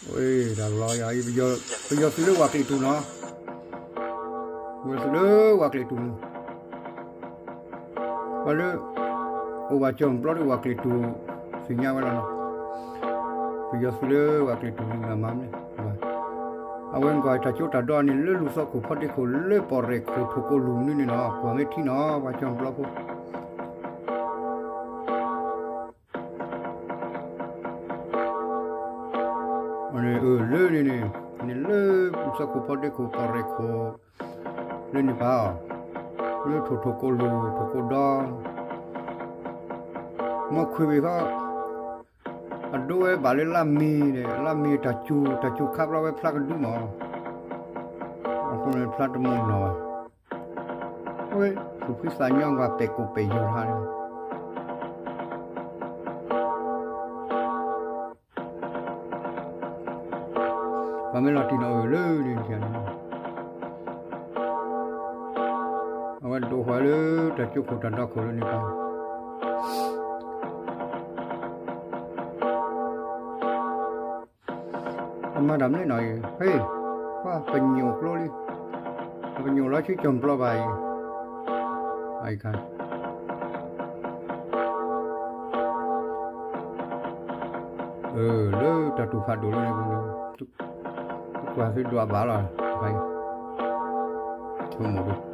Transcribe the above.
ဝဲဒၣ်လီၤယၤ, ပယီၤသုးလၢဝၤကျဲၤတူာ်နီၤ, ပယီၤသုးလၢဝၤကျဲၤတူာ်န့ၣ်, ပှၤလၢ အိၣ်ဘၣ်ကၠီၣ်ပျီဒီးဝၤကျဲၤတူာ် သ့ၣ်ညါဝဲလီၤနီၤ, ပယီၤသုးလၢဝၤကျဲၤတူာ်န့ၣ်မၤမၤမနုၤလဲၣ်, အဝဲကွၢ်တၢ်ကၠိတၢ်ဒီန့ၣ် လၢလူၤသီခိၣ်ဖီဒ့ခိၣ်လၢပီၣ်ရဲၣ်ခိၣ်ထိၣ်ကိလူၤမနုၤန့ၣ်နီၤ, ကွၢ်မ့ၢ်ထံနီၤ ပှၤကၠီၣ်ပျီဖိ အန့ၣ်အၢလၢန့ၣ်န့ၣ်, န့ၣ်လၢ လူၤသီခိၣ်ဖီဒ့ခိၣ်ပီၣ်ရဲၣ်ခိၣ် လၢန့ၣ်ပၢ်အီၤ, လၢထိၣ်ထိၣ်ကိလူၤ ထိၣ်ကိဒီ မီၢ်ခွ့ဝံၤခီ အဒိဝဲဘၣ်လၢလါမ့ၤဒီး လါမ့ၤတၢ်စူၤ တၢ်စူၤခါဘျီဝဲဖျါကဒုမး, အဃိန့ၣ်ဖျါတမိၣ်နီၢ်ဘၣ်, အဝဲသူၣ်ဖှံသးညီကွၢ်ပဲာ်ကိၣ်ပဲာ်ယီၤတခါန့ၣ် ပှၤမ့ၢ်လီၤတံၢ်နီၤအၢလၢန့ၣ်န့ၣ်, အဝဲဒိးဃီၤလၢတၢ်ကၠိခိၣ်တၢ်ဒီခိၣ်လၢန့ၣ်ပၢ်, အမၤတၢ်မနုၤနီၤအံၤ, ဟ့ၣ်, ပှၤပညိၣ်ကျိလံ, ပညိၣ်လီၤဆံကၠီၣ်ပျီဘၣ်အံၤ, အံၤခါ လၢတၢ်တူၢ်ဖးဒိၣ်လၢန့ၣ်ပူၤန့ၣ်, ကွၢ်သုဒွးဘၣ်လီၤ, ဆိကမိၣ်ဒိၣ်